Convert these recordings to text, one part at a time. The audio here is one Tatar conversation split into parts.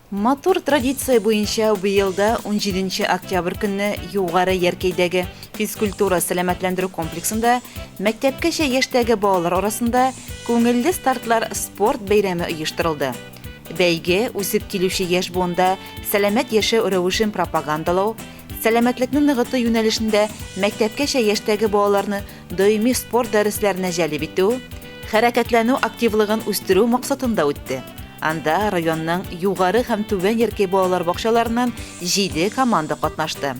Матур традиция буенча быел да 17 октябрь көнне Югары Яркәйдәге физкультура-сәламәтләндерү комплексында мәктәпкәчә яшьтәге балалар арасында Күңелле стартлар спорт бәйрәме оештырылды. Бәйге үсеп килүче яшь буында сәламәт яшәү рәвешен пропагандалау, сәламәтлекне ныгыту юнәлешендә мәктәпкәчә яшьтәге балаларны даими спорт дәресләренә җәлеп итү, хәрәкәтләнү активлыгын үстерү максатында үтте. Анда районның Югары һәм Түбән Яркәй балалар бакчаларыннан җиде команда катнашты.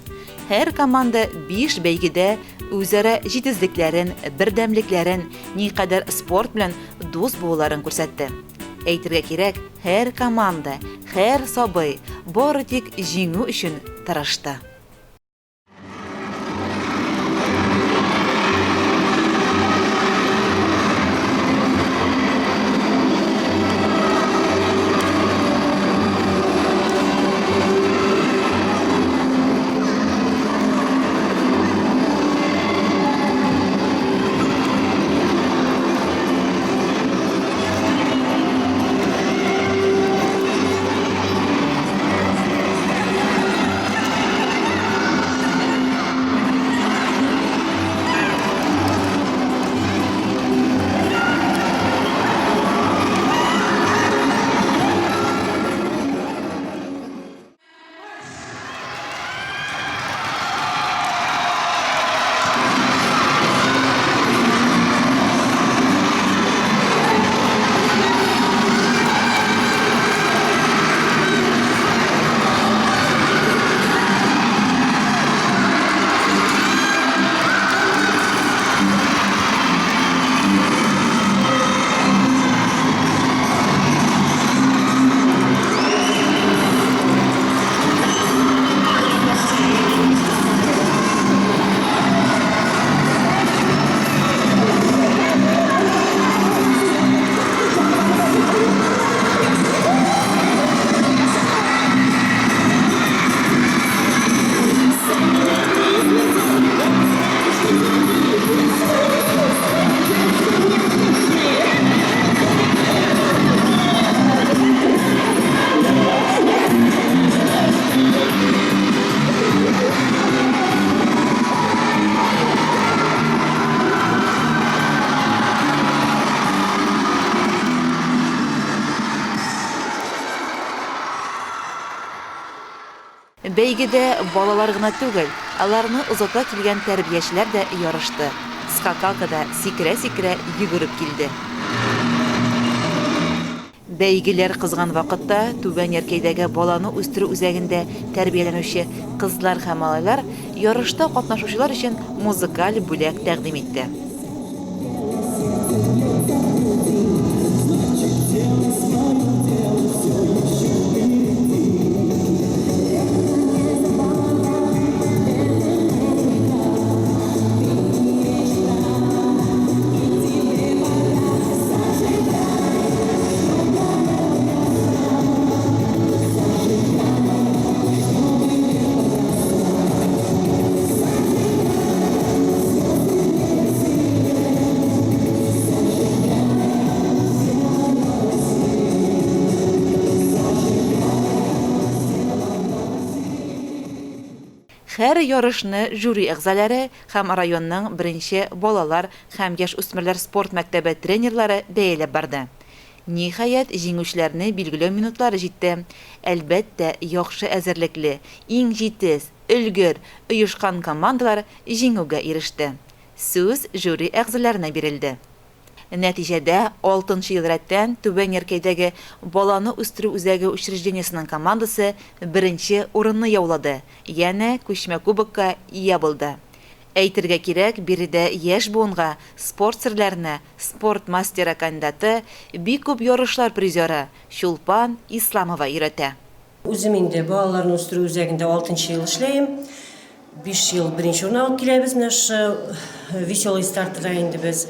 Һәр команда биш бәйгедә үзара җитезлекләрен, бердәмлекләрен, никадәр спорт белән дус булуларын күрсәтте. Әйтергә кирәк, һәр команда, һәр сабый бары тик җиңү өчен тырышты. Бәйгедә балалар гына түгел, аларны озата килгән тәрбиячеләр дә ярышты, скакалкада сикерә-сикерә йөгереп килде. Бәйгеләр кызган вакытта Түбән Яркәйдәге баланы үстерү үзәгендә тәрбияләнүче кызлар һәм малайлар ярышта катнашучылар өчен музыкаль бүләк тәкъдим итте. Һәр ярышны жюри әгъзалары һәм районның беренче балалар һәм яшүсмерләр спорт мәктәбе тренерлары бәяләп барды. Ниһаять, җиңүчеләрне билгеләү минутлары җитте. Әлбәттә, яхшы әзерлекле, иң җитез, өлгер, оешкан командалар җиңүгә иреште. Сүз жюри әгъзаларына бирелде. Нәтиҗәдә, алтынчы ел рәттән Түбән Яркәйдәге Баланы үстерү үзәге учреждениесенең командасы беренче урынны яулады, янә күчмә кубокка ия булды. Әйтергә кирәк, биредә яшь буынга спорт серләренә спорт мастеры кандидаты, бик күп ярышлар призеры Чулпан Исламова өйрәтә. Үзем инде балаларны үстерү үзәгендә алтынчы ел эшләем. Биш ел беренче урын алып киләбез менә шушы Веселый стартыда инде без.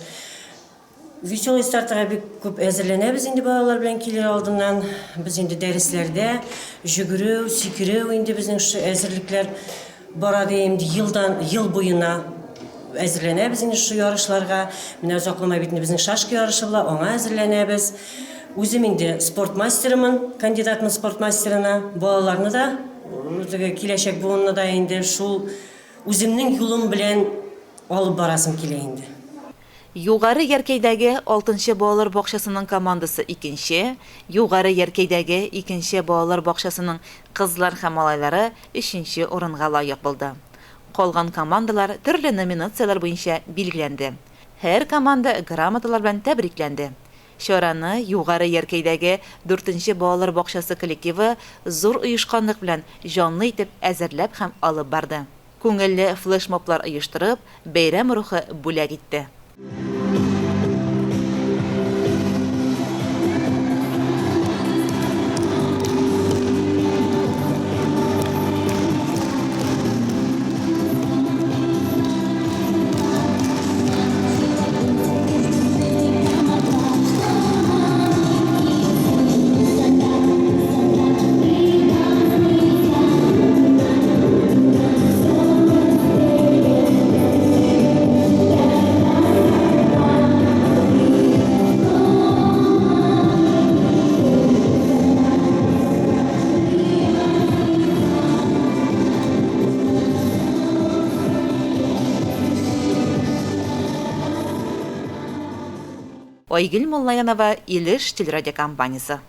Веселый стартыга бик күп әзерләнәбез инде балалар белән килер алдыннан. Без инде дәресләрдә җөгерү, сикерү инде безнең шушы әзерлекләр бара ди инде елдан ел буена әзерләнәбез инде шушы ярышларга. Менә озакламай бит инде безнең шашка ярышы була, аңа әзерләнәбез. Үзем инде спорт мастерымын, кандидатмын спорт мастерына. Балаларны да, теге киләчәк буынны да инде шул үземнең юлым белән алып барасым килә инде. Югары Яркәйдәге алтынчы балалар бакчасының командасы икенче, Югары Яркәйдәге икенче балалар бакчасының кызлар һәм малайлары өченче урынга лаек булды. Калган командалар төрле номинацияләр буенча билгеләнде. Һәр команда грамоталар белән тәбрикләнде. Чараны Югары Яркәйдәге дүртенче балалар бакчасы коллективы зур оешканлык белән җанлы итеп әзерләп һәм алып барды. Күңелле флешмоблар оештырып, бәйрәм рухы бүләк итте. Айгөл Муллаянова, Илеш телерадиокомпаниясе.